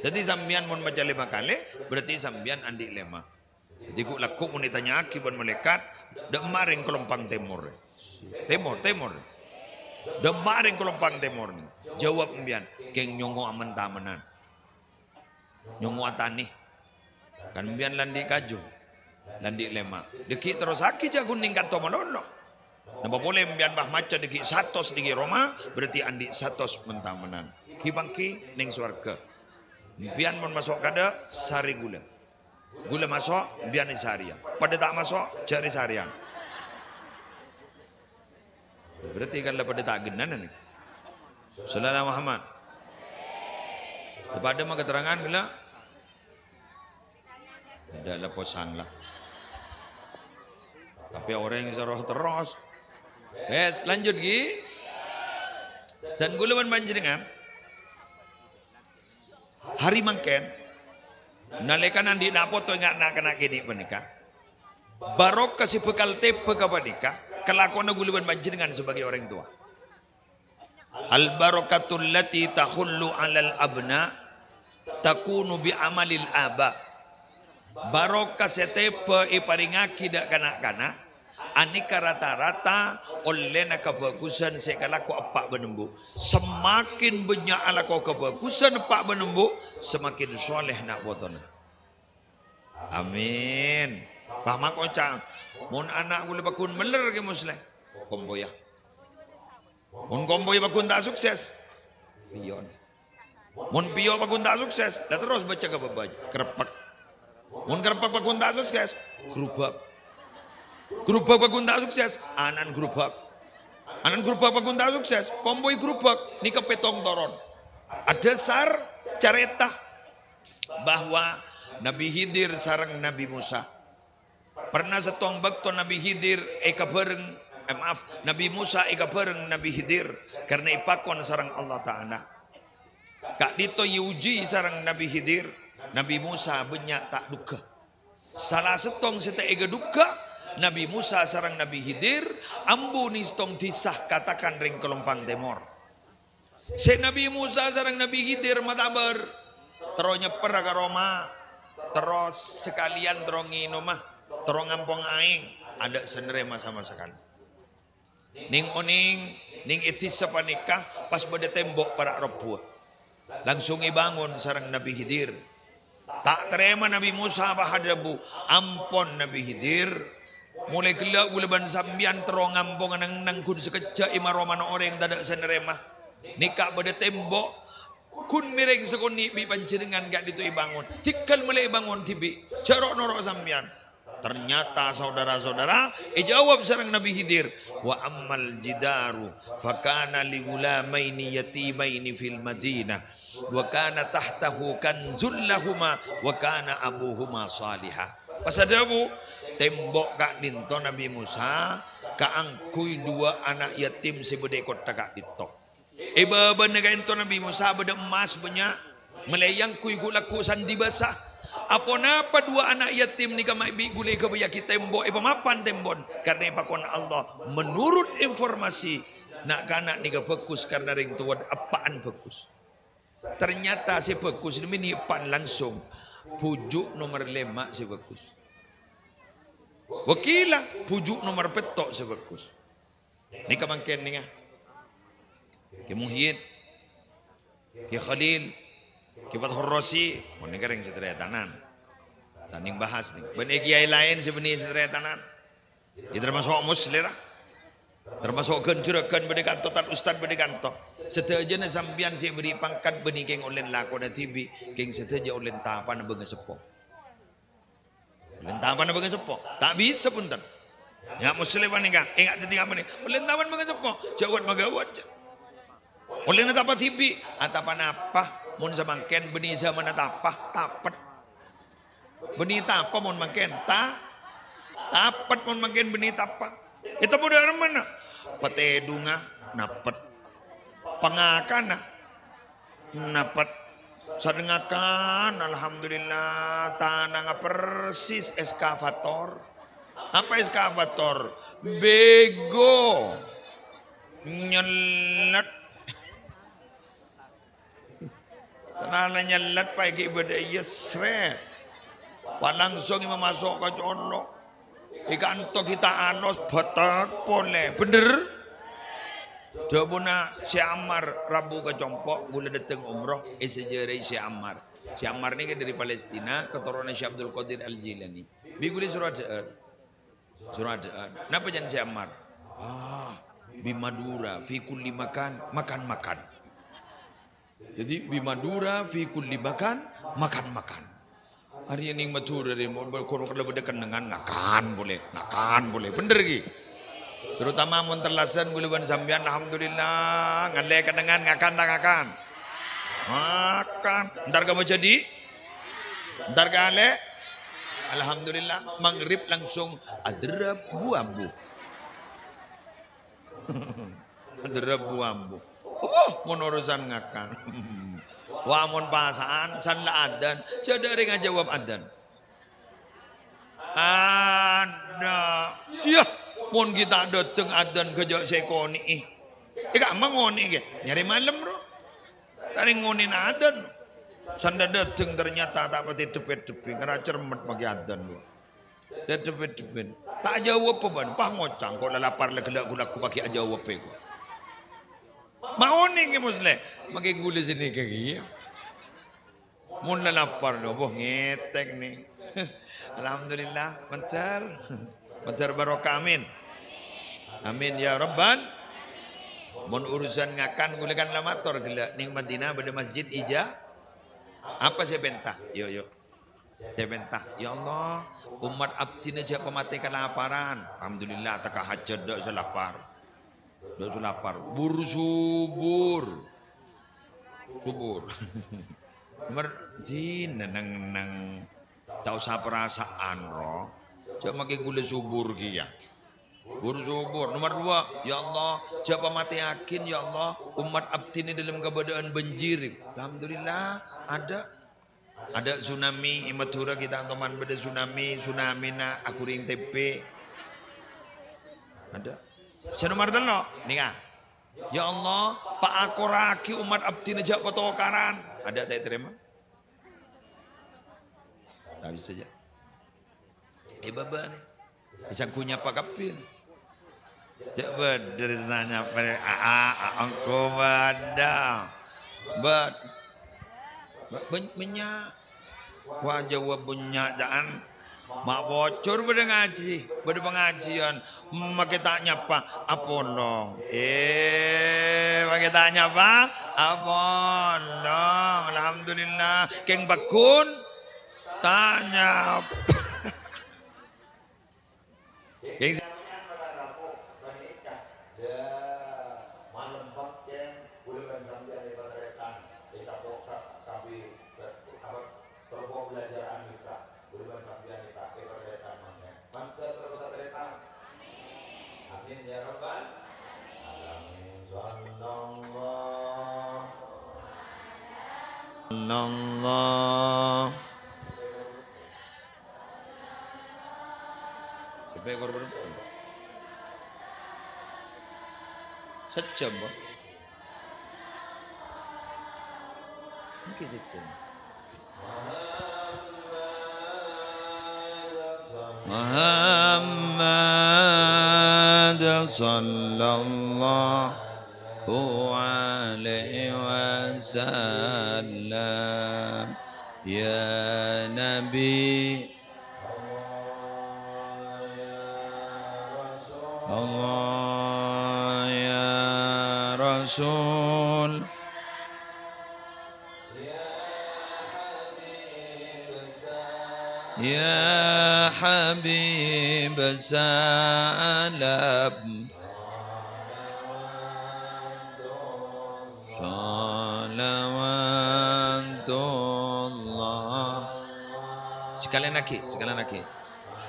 Dhâddhi sampèyan mon maca lèma kalè, berarti sampèyan andi' lèma. Dhâddhi ghu'-lagghu' mon ètanya'aghi bân malaèkat, "Dâ'emma rèng Kalompang Tèmor?" Tèmor, tèmor. "Dâ'emma rèng Kalompang Tèmor?" Jawab empèyan, "Kèng nyongngo'a men-tamenan." Nyongngo'a tanè. Kan empèyan la andi' kaju, la andi' lèma. Dhâggi' terrossaghi jhâ' ghun nèng kanto malolo. Napa polè empèyan bâ maca dhâggi' satos dhâggi' roma, berarti andi' satos men-tamenan. Ghi-pangghi nèng sowarghâ. Empèyan mon maso' kadâ', sarè ghulâ. Ghulâ maso', empèyan èsarèya. Padâ ta' maso', jhâ' rè-sarèyan. Berarti kan la padâ ta' ghennanan nèka. Shallallahu Muhammad. Padâ ma' keterangan ghellâ'. Padâ la posang la. Tapè orèng soro terros. Wes, lanjut ghi. Dan ghulâ bân panjhennengngan Hari mangkèn, nalèkana andi' na' poto ènga' na'-kana' kènè' panèka, barokah sè bhâkal tèbâ ka panèka, kalakowanna ghulâ bân panjhennengngan sebagai orèng towa. Al-barakatul lati tahullu 'alal abna takunu bi amalil aba. Barokah sè tèbâ èparèngaghi dâ' kana'-kana', anèka rata-rata ollèna kabhâghusân sè èkalako eppa' bân embu'. Semakin bânnya' alako kabhâghusân eppa' bân embu', semakin soleh na' potona. Amin. Bâ, ma' koca', "Mon ana' ghulâ paggun mèller, Kè Musleh, kompoyya." Mon kompoyya paggun ta' sukses, pèyon. Mon pèyo' paggun ta' sukses, la terros bâca ka bâbâ, kreppek. Mon kreppek paggun ta' sukses, grubak. Grubak paggun ta' sukses, ana'na grubak. Ana'na grubak paggun ta' sukses, kompoy grubak, nèka pètto' toron. Adhâsar carèta bahwa Nabi Khidir sareng Nabi Musa. Pernah sèttong bâkto Nabi Khidir èkabhâreng, eh, maaf, Nabi Musa èkabhâreng Nabi Khidir karna èpakon sareng Allah Ta'ala. Ka'dinto èojhi sareng Nabi Khidir, Nabi Musa bânnya' ta' dhugghâ. Sala sèttong sè ta' èghâ dhugghâ, Nabi Musa sareng Nabi Khidir ambu nèng sèttong dhisa katakan rèng Kalompang Tèmor. Sè Nabbhi Musa sareng Nabbhi Khidir matabâr, terro nyèpperra ka roma, terro sakalèyan terro ngènoma, terro ngampong aèng, adâ' sè narèma sama sakalè. Nèng-onèng, nèng è dhisa panèka pas bâdâ tèmbok para' robbhuwâ. Langsung èbângon sareng Nabbhi Khidir. Ta' tarèma Nabbhi Musa pas adhâbu, "Ampon, Nabbhi Khidir. Molaè ghellâ' ghulâ bân sampèyan terro ngampong neng-enneng ghun sakejjhâ' è ma-romana orèng tadâ' sè narèma. Nèka bâdâ tèmbok ghun mèrèng sakonè' bi' panjhennengngan ka'dinto èbângon. Dhingghâl molaè èbângon dhibi', jhâ' ro'-noro' sampèyan." Ternyata, saudara-saudara, èjâwâb sareng Nabbhi Khidir, "Wa ammal jidaru fakana li ghulamaini yatimaini fil Madinah, wa kana tahtahu kanzul lahuma, wa kana abuhuma shaliha." Pas adhâbu, "Tèmbok ka'dinto, Nabbhi Musa, kaangghuy duwâ' ana' yatim sè bâdâ è kottha ka'dinto. È bâbâna ka'dinto Nabbhi Musa bâdâ emmas bânnya', molaè èangghuy ghu'-lagghu' sandhi bâsa. Aponapa duwâ' ana' yatim nèka ma' bi' ghulâ èghâbâyyâghi tèmbok, èpamapan tèmbok? Karna èpakon Allah, menurut informasi, na'-kana' nèka bhâghus karna rèng towa eppa'na bhâghus." Ternyata sè bhâghus nèmènè eppa'na langsung. Bhuju' nomer lèma' sè bhâghus. Wa qila, bhuju' nomer pètto' sè bhâghus. Nèka mangkèn nèka. Kè Muhyiddin, Kè Khalil, Kè Fathur Razi, mon nèka rèng sataretanan. Tadhing bahas nèka. Bân è kèyaè laèn sè bânnè sataretanan. Yâ, termasuk Musleh, ra. Termasuk ghân-jhurâghân bâdâ è kanto, tan ustad bâdâ è kanto. Sadhâjâna sampèyan sè èberri' pangkat bânnè kèng ollèna lakona dhibi', kèng sadhâjâ ollèna tapana bângaseppo. Ollèna tapana bângaseppo. Ta' bisa, bhunten. Yâ, Musleh panèka, enga' dhâddhi ngapane? Ollèna tapana bângaseppo. Jâ' wat-maghâwat, jâ'. Ollèna tapa dhibi'. Atapa napa? Mon samangkèn bânnè zamanna tapa, tapet. Bânnè tapa mon mangkèn? Ta-, tapet mon mangkèn bânnè tapa. Ètemmo dâ' remmana? Patèdungnga napet. Pangakana napet. Sadhâ ngakan, alhamdulillah, tanangnga persis eskavator. Apa eskavator? Bego. Nyellet. Tanangnga nyellet, pa' ghi' bâdâ iyâ, sret. Pa' langsung mamaso' ka colo'. È kanto ghi' ta' alos, bâtek polè. Bhender? Dhâbuna Syekh Ammar, rabu ka compo', ghulâ dâteng umroh, èsajârâi Syekh Ammar. Syekh Ammar nèka dâri Palestina, katoronan Syekh Abdul Qadir Al-Jailani. Bi' ghulâ soro adhâ'âr. Soro adhâ'âr. Napa jhân Syekh Ammar? Ah, bi Madura, fi kulli makan, makan-makan. Jadi, bi Madura, fi kulli makan, makan-makan. Arèya nèng Madura rè, mon, mon, kalau bâdâ kennengngan, ngakan polè, ngakan polè. Bhender ghi? Terutama mon tellasan ghulâ bân sampèyan, alhamdulillah, ngallè kennengngan, ngakan ta' ngakan? Ngakan. Entar ka majhâdi'? Entar ka alè'? Alhamdulillah, maghrib langsung aderrep bu-ambu. Aderrep bu-ambu. Wah, mon urusan ngakan. Wah, mon pasa'an, san la adzan, jhâ' dâ' rè ngajâwâb adzan. Adâ'. Siyah, mon ghi' ta' dâteng adzan ghâjâ' sè èkonè'è. È, kamma ngonè'è, ghi? Nyarè malem, ro. Ta' rèng ngonè'na adzan. San dâ-, dâteng ternyata ta' patè dhebbhi-dhebbhi, ngara cermet maghi adzan, ro. Dâ-, dhebbhi-dhebbhi. Ta' ajâwâb bân, pas ngocang, kok la lapar la ghellâ' ghulâ ghu paghi' ajâwâb, è, kok. Ma' onèng, è, Musleh? Maghi ghulâ sè nèka, ghi, yâ. Mon la lapar, napa ngetek, nè. Alhamdulillah, mandhâr. Mandhâr barokah, amin. Amin, ya Rabbal. Mon urusan ngakan, ghulâ kan la mator ghellâ'. Nèng Madinah bâdâ masjid ija-, apa sè pènta? Yo, yo. Sè pènta, "Ya Allah, ommat abdhina jhâ' pamatè kalaparan." Alhamdulillah, tekka hajhât, dâ' sè lapar. Dâ' sè lapar. Bur subur. Subur. Mer-, di nengneng. Ta' osa perasaan, ro. Jhâ' maghi ghulâ subur kèya. Bur subur. Nomor dua, "Ya Allah, jhâ' pamatèyaghin, ya Allah, ommat abdhina dâlem kabâdâ'ân banjir." Alhamdulillah, adâ'. Adâ' tsunami, è Madhurâ ghi' ta' toman bâdâ tsunami, tsunamina aghuri tèmpè. Adâ'. Sè nomor tello', nèka. Ya Allah, paakorraghi ommat abdina jhâ' patokaran. Adâ' ta' ètarèma? Ta' bisa, jhâ'. È bâbâna. Bisa ghu nyapa kabbhi. Jhâ' bâdâ rè sè ta' nyapa, rè. A, a, a, engko' bâdâ. Bâd-, bân-, bânnya'. Wah, jhâ' bânnya' ca'an. Ma' bocor bâdâ ngajhi, bâdâ pangajiân. Makè ta' nyapa, apolong. Eh, makè ta' nyapa, apolong. Alhamdulillah. Kèng pagghun, ta' nyapa. Kèng Amin ya rabbal alamin. Sallallahu. Sallallahu. Sampai korban. Sejam, Pak. Mungkin sejam. Muhammad sallallahu alaihi wasallam. Ya Nabi. Allah ya Rasul. Ya Habib salam. Salawatullah. Sekalian lagi, sekalian lagi.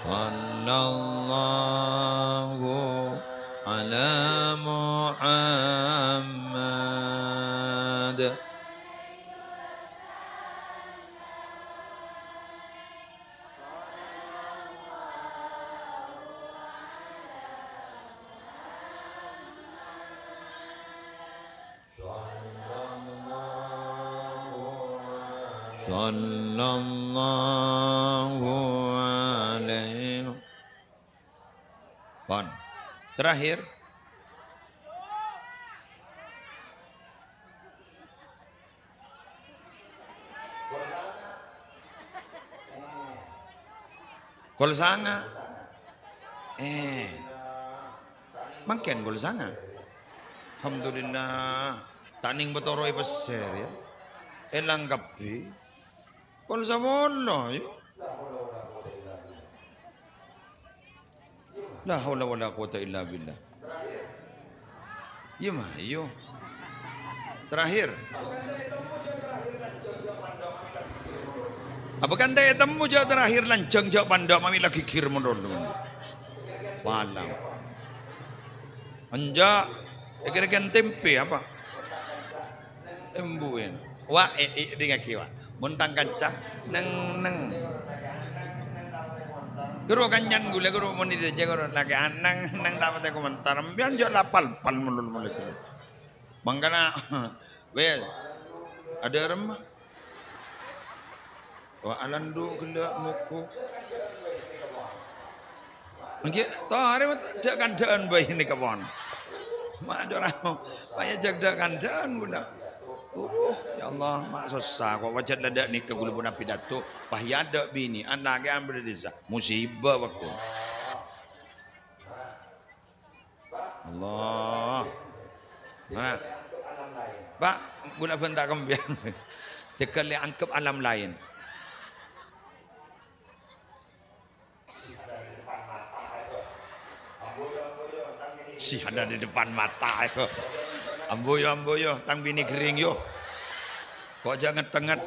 Sallallahu ala Muhammad. Sallallahu alaihi. Pon. Terakhir. Kol sanga. Eh. Mangkèn kol sanga. Alhamdulillah. Ta' nèng patoro'è pèssè, ya. Èlang kabbhi. Kol sapolo, ya. La haula wala quwata illa billah. Iyâ, ma', iyâ. Terakhir. Apa kan ta' ètemmo jhâ' terakhir lanjhâng jhâ' pandâ' mami lagi gir mon-, mon-, mon-. Palang. Enjâ'. Kira-kira tempe apa? Embu'en. Wa', e, e, dingngaghi, wa'. Mon tang kanca, neng, neng. Ghuru kancan ghulâ, ghuru mon è dâjâ, ghuru lakè aneng, neng ta' patè komentar. Empèyan jhâ' lapal-pal molol-molol. Mangkana, wes, adâ' remma. Wa' alandu' ghellâ' moko. Èngghi, torè ma' dâ'-kandâ'ân bhâi nèka pon. Ma' jhâ' ra, ma' èajhâk dâ'-kandâ'ân ghulâ. Aduh, ya Allah, ma' sossa. Ko' pajhât la dâ' nèka ghulâ pon apidato. Pas èadâ' binè'an lakè'an bâdâ è dhisa. Musibah, bâkto. Allah. Nah. Pak, ghulâ bânta' ka empèyan. Tegghâl èangghep alam laèn. Si ada di depan mata, ayo. Ambu yo, ambu yo, tang binè ghering yo. Ko' jhâ' ngèt-tengngèt.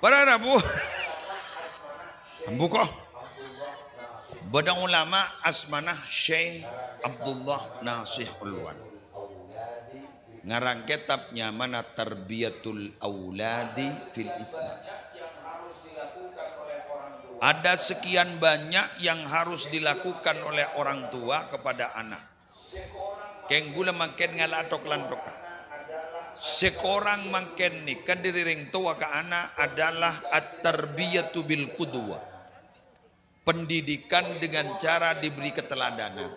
Para rabu. Ambu ko'. Bâdâ ulama asmana Syekh Abdullah Nasih Ulwan. Ngarang kitab nyamana Tarbiyatul Auladi fil Islam. Ada sekian banyak yang harus dilakukan oleh orang tua kepada anak. Kèng ghulâ mangkèn ngala'a thok-lanthok. Sè korang mangkèn nèka dhâri rèng towa ka ana' adalah at-tarbiyatu bil qudwah. Pendidikan dengan cara diberi keteladanan.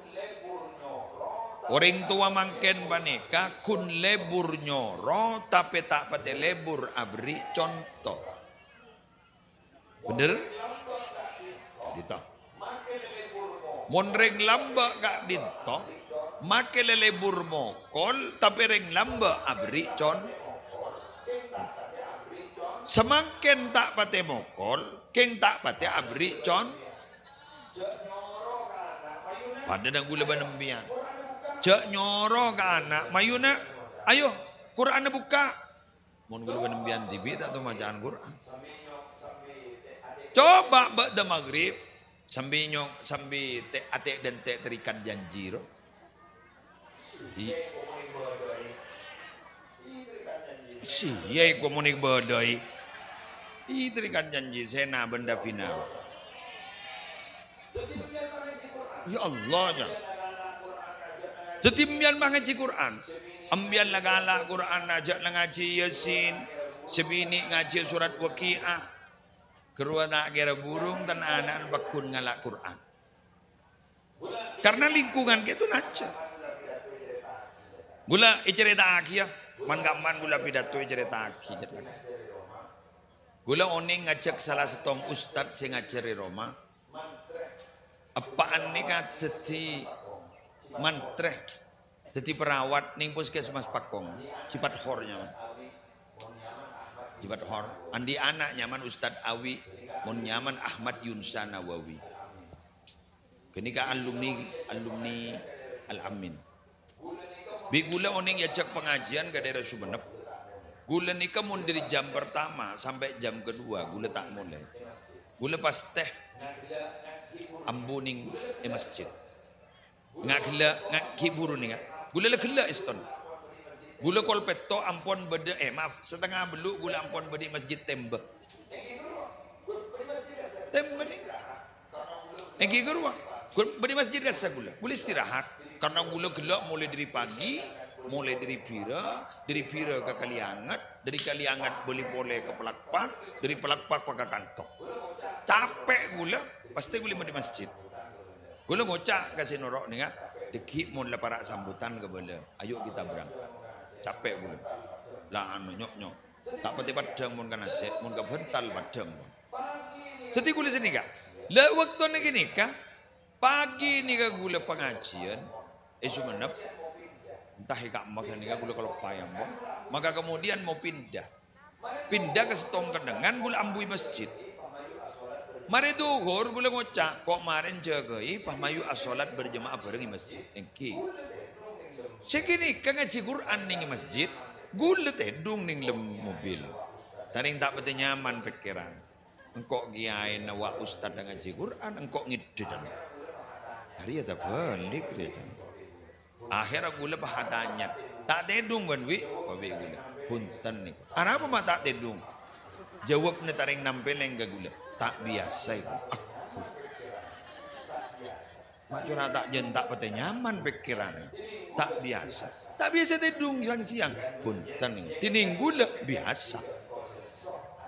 Orèng towa mangkèn panèka ghun lebur nyoro, tapè ta' patè lebur aberri' conto. Bhender? Ka'dinto. Mon rèng lambâ' ka'dinto, makè lebur mokol, tapè rèng lambâ' aberri' con-, samangkèn ta' patè mokol, kèng ta' patè aberri' con-, padâ dhâng ghulâ bân empèyan. Jhâ' nyoro ka ana', "Mayu, Na', ayo, Qur'anna bukka'." Mon ghulâ bân empèyan dhibi' ta' tao maca'an Qur'an. Coba bâ'da maghrib, sambi nyong-, sambi te-, ate'-dânte' terikat janji, ro. I-, siyè, èko mon èbâdâi. I terikat janji, sèna bân Davina, ro. Ya Allah, ya. Dhâddhi empèyan mangajhi Qur'an. Empèyan la kala' Qur'an, ajâ' la ngajhi Yasin. Sè binè' ngajhi surat Waqi'ah. Ghâruwa ta' kèra burung tan ana'na pagghun ngala' Qur'an. Karena lingkungan kèto najjhâ. Ghulâ ècarèta'aghi, ya. Man-kamman ghulâ pidato ècarèta'aghi. Ghulâ onèng ngajhâk sala sèttong ustad sè ngajhâr è roma. Eppa'na nèka dhâddhi mantrè, dhâddhi perawat neng puskesmas Pakong, Cipathor nyamana. Cipathor. Andi' ana' nyamana Ustad Awi, mon nyamana Ahmad Yunsa Nawawi. Ghânèka alumni, alumni Al-Amin. Bi' ghulâ onèng èajhâk pangajiân ka dhaèra Sumenep. Ghulâ nèka mon dhâri jam pertama sampè' jam kedua, ghulâ ta' molè. Ghulâ pas tè ambu neng è masjid. Nga' ghellâ', nga' ghi' buru nèka. Ghulâ la ghellâ' èston. Ghulâ kol pètto' ampon bâdâ, eh, maaf, satengnga bellu' ghulâ ampon bâdâ è masjid tèmbâ. Tèmbâ nèka. Èngghi ghâruwa. Ghul-, bâdâ masjid kassa ghulâ. Ghulâ istirahat. Karna ghulâ ghellâ' molaè dhâri pagi, molaè dhâri bira, dhâri bira ka Kalianget, dhâri Kalianget bâli polè ka Palakpak, dhâri Palakpak ka kanto. Capè' ghulâ, pastè ghulâ bâdâ masjid. Ghulâ ngoca' ka sè noro' nèka, "Dâgghi' mon la para' sambutan kabâlâ, ayo kita berangkat." Capè' ghulâ. La anu, nyo'-nyo'. Ta' patè paddhâng mon ka nasè', mon ka bhântal paddhâng, mon. Dhâddhi ghulâ sanèka, la bâktona ghânèka, pagi nèka ghulâ pangajiân è Sumenep, entah è ka'emma ghânèka ghulâ kaloppaè ampon. Maka kemudian mau pindah. Pindah ka sèttong kennengngan ghulâ ambu è masjid. Marè dhuhur ghulâ ngoca', "Ko' marèn jâgâi, pas mayu asholat berjamaah bhâreng è masjid." Èngghi. Sè ghânèka ngajhi Qur'an neng è masjid, ghulâ tèdung neng lem mobil. Tarèng ta' patè nyaman pèkkèran. Engko' kiyaèna wa' ustadda ngajhi Qur'an, engko' ngèdhâ, can. Arèya tabâlik, rè, can. Akhèrra ghulâ pas atanya, "Ta' tèdung, bân, Wi?" Kobi ghulâ, "Bhunten, nèko." "Arapa ma' ta' tèdung?" Jâwâbbhâ tarèng nampèlèng ka ghulâ, "Ta' biyasa, èko." Ma' cora' ta' jân ta' patè nyaman pèkkèranna. Ta' biyasa. Ta' biyasa tèdung sèyang-sèyang. Bhunten, nèko. Dhinèng ghulâ biyasa.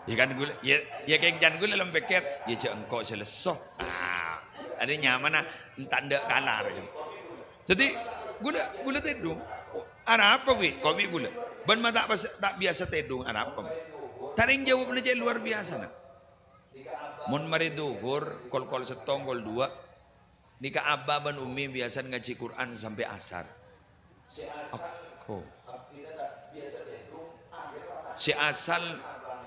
Yâ kan ghulâ, yâ, yâ kèng can ghulâ lem pèkkèr, yâ jâ' engko' sè lesso. Ah, arèya nyamana enta' endâ' kalar. Dhâddhi, ghulâ, ghulâ tèdung. "Arapa, Wi?" Kobi ghulâ. "Bân ma' ta' pas, ta' biyasa tèdung, arapa?" Tarèng jâwâbbhâ cè' luar biyasana. Mon marè dhuhur, kol-kol sèttong, kol duwâ', nèka Abah bân Ummi biyasana ngajhi Qur'an sampè' asar. Ako. Sè asal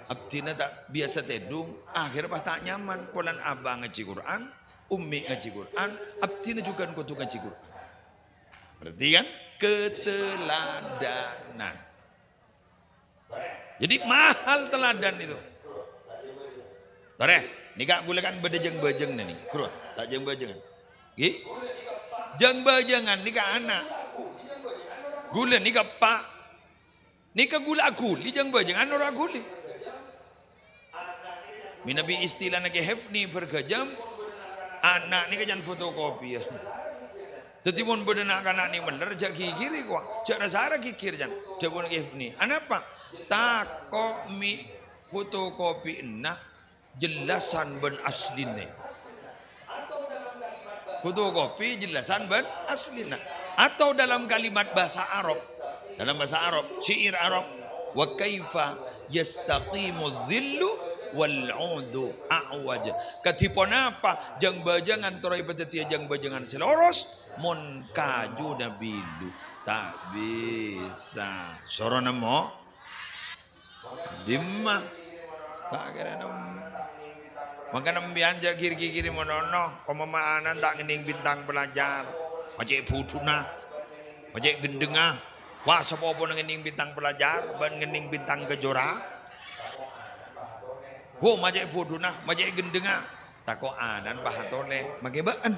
abdhina ta' biyasa tèdung, akhèr pas ta' nyaman. Polana Abah ngajhi Qur'an, Ummi ngajhi Qur'an, abdhina jhughân kodhu ngajhi Qur'an. Berarti kan? Keteladanan. Jadi mahal teladan itu. Torè, nèka ghulâ kan bâdâ jâng-bâjâng nèka. Ghuru, ta' jâng-bâjângan. Ghi? Jâng-bâjângan nèka ana'. Ghulâ nèka eppa'. Nèka ghulâ aghuli jâng-bâjângan ora aghuli. Mènabi istilana Kè Hefni bergajam, ana' nèka can fotokopian. Dhâddhi, mon bâdâ na'-kana' nè' mellèr, jhâ' ghighiri, kowa. Jhâ' ra-sara ghighir, jân. Dhâbuna Kè Ibni. Anapa? Tako' mè' fotokopina jellasan bân aslina. Fotokopi jellasan bân aslina. Atau dalam kalimat bahasa Arab. Dalam bahasa Arab, syair Arab. "Wa kaifa yastaqimu dhillu wal 'udu a'waj." Kadhi ponapa jâng-bâjângan terro èpadhâddhiyâ jâng-bâjângan sè loros, mon kajuna bilu? Ta' bisa. Soro nemmo? Dimma? Ta' kèra nemmo. Mangkana sampèyan jhâ' ghighiri-ghighiri mon ono, ko' mama'anan ta' ngennèng bintang pelajar. Ma' cè' budhuna, ma' cè' ghendhengnga. Wa, sapopona ngennèng bintang pelajar, bân ngennèng bintang kejora. Bo, ma' cè' budhuna, ma' cè' ghendhengnga. Tako' anan pahatolè, makè bâ'en.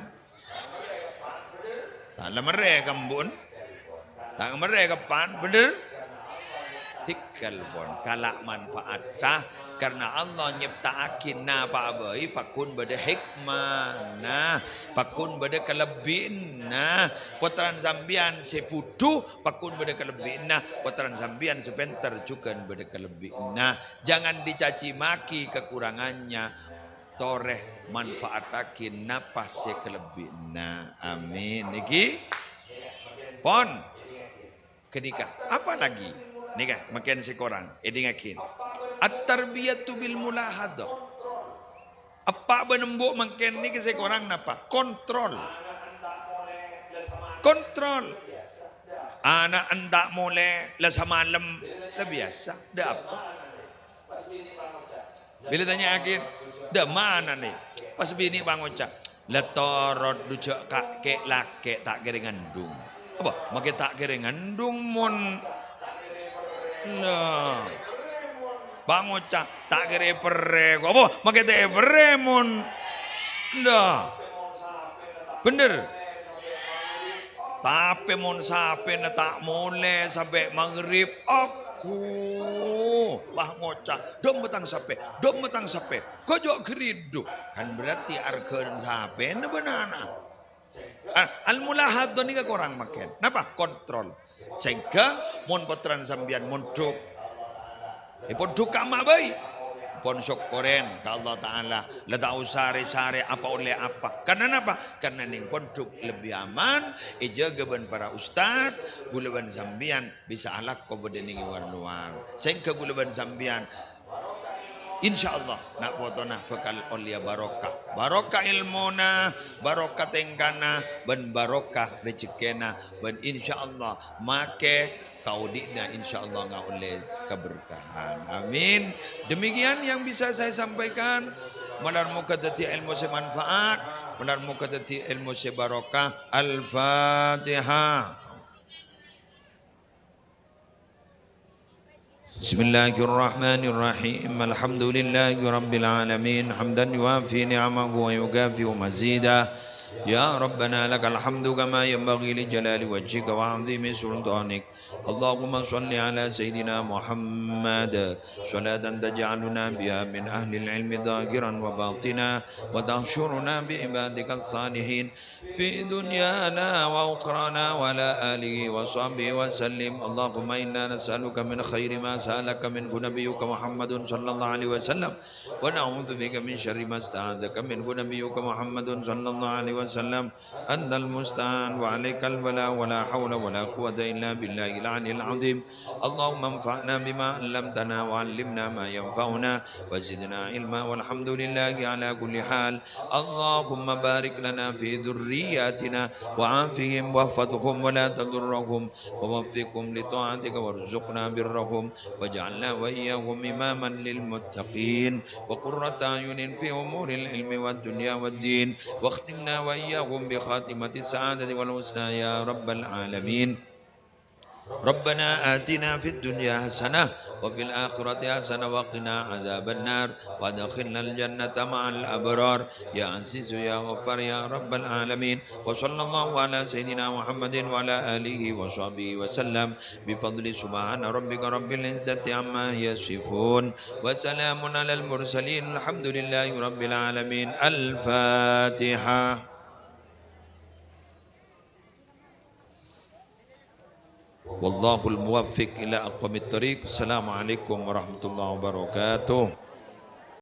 Ta' la merrè ka embu'en. Ta' merrè ka eppan, bhender? Tèghâl pon, kala' manfaatta, karna Allah nyèpta'aghi napa'a bhâi pagghun bâdâ hikmana, pagghun bâdâ kalebbiyanna. Pottrana sampèyan sè budhu pagghun bâdâ kalebbiyanna, pottrana sampèyan sè pènter jhughân bâdâ kalebbiyanna. Jangan dicaci maki kekurangannya. Torè manfaattaghi napa sè kalebbiyanna. Amin. Nèkè pon. Ghânèka. Apa lagi? Nèka, mangkèn sè korang. Èdingngaghi. At-tarbiyatu bil mulahadhah. Eppa' bân embu' mangkèn nèkè sè korang napa? Kontrol. Kontrol. Ana' enta' molè la samalem, la biyasa, dâ' apa? Bilâ tanya'aghi, "Dâ' mana, nè?" Pas binè' pangoca', "La torot du jhâ' ka', kè' lakè' ta' kèra ngandung." Apa? Makè ta' kèra ngandung mon. Nah. Pangoca', "Ta' kèra èperrè." Apa? Makè ta' èperrè mon. Nah. Bhender. Tapè mon sapèna ta' molè sampè' maghrib, aku, wah, ngoca', "Dâmma tang sapè, dâmma tang sapè, kojjhâ' ghâridhu." Kan berarti arghâna sapèna bân ana'. Ah, al-mulahadhah nèka korang mangkèn. Napa? Kontrol. Sehingga mon pottrana sampèyan mondhuk, èpondhuk ka emma' bhâi. Pon sokkorèn ka Allah Ta'ala. La ta' osa rè-sarè apa ollè apa. Karna napa? Karna neng pondhuk lebbi aman, èjâgâ bân para ustad, ghulâ bân sampèyan bisa alako bâdâ neng è war-lowar. Sehingga ghulâ bân sampèyan, insyaallah, na' potona bhâkal ollèya barokah. Barokah èlmona, barokah tèngkana, bân barokah rejhekkèna, bân insyaallah makè kaodi'na insyaallah ngaollè kaberkahan. Amin. Demikian yang bisa saya sampaikan. Malar moghâ dhâddhi èlmo sè manfaat, malar moghâ dhâddhi èlmo sè barokah. Al-Fatihah. Bismillahirrahmanirrahim. Alhamdulillahirabbil alamin. Hamdan yuwafi ni'amahu wa yukafi'u mazida. Ya Rabbana lakal hamdu kama yanbaghi li jalali wajhika wa 'azimi sultanik. Allahumma shalli ala Sayyidina Muhammad, salatan taj'aluna biha min ahlil ilmi dhahiran wa batina, wa tahsyuruna bi ibadika salihin fi dunyana wa ukhrana, wa ala alihi wa sahbihi wa sallim. Allahumma inna nas'aluka min khairi ma sa'alaka minhu nabiyyuka Muhammadun sallallahu alaihi wasallam, wa na'udzu bika min syarri ma sta'adzaka minhu nabiyyuka Muhammadun sallallahu alaihi wasallam. Antal musta'an wa alaikal bala wa la haula wa la quwwata illa billahil aliyil azim. Allahumma anfa'na bima 'allamtana wa 'allimna ma yanfa'una wa zidna ilma walhamdulillahi ala kulli hal. Allahumma barik lana fi dzurriyyatina wa 'afihim wahfazhum wa la tadurrahum wa waffiqhum li ta'atika warzuqna birrahum waj'alna wa iyyahum imaman lil muttaqin wa qurrata a'yunin fi umuril ilmi wad dunya wad din. Wakhtimna wa iyyahum bi khatimatis sa'adati wal husna ya rabbal alamin. Rabbana atina fid dunya hasanah wa fil akhirati hasanah wa qina adzabannar wa adkhilnal jannata ma'al abrar ya azizu ya ghaffar ya rabbal alamin. Wa sallallahu ala sayyidina Muhammadin wa ala alihi wa sahbihi wa sallam. Bi fadli subhana rabbika rabbil izzati amma yasifun. Wa salamun alal mursalin. Alhamdulillahi rabbil alamin. Al-Fatihah. Wallahul muwaffiq ila aqwamit thariq. Assalamualaikum warahmatullahi wabarakatuh.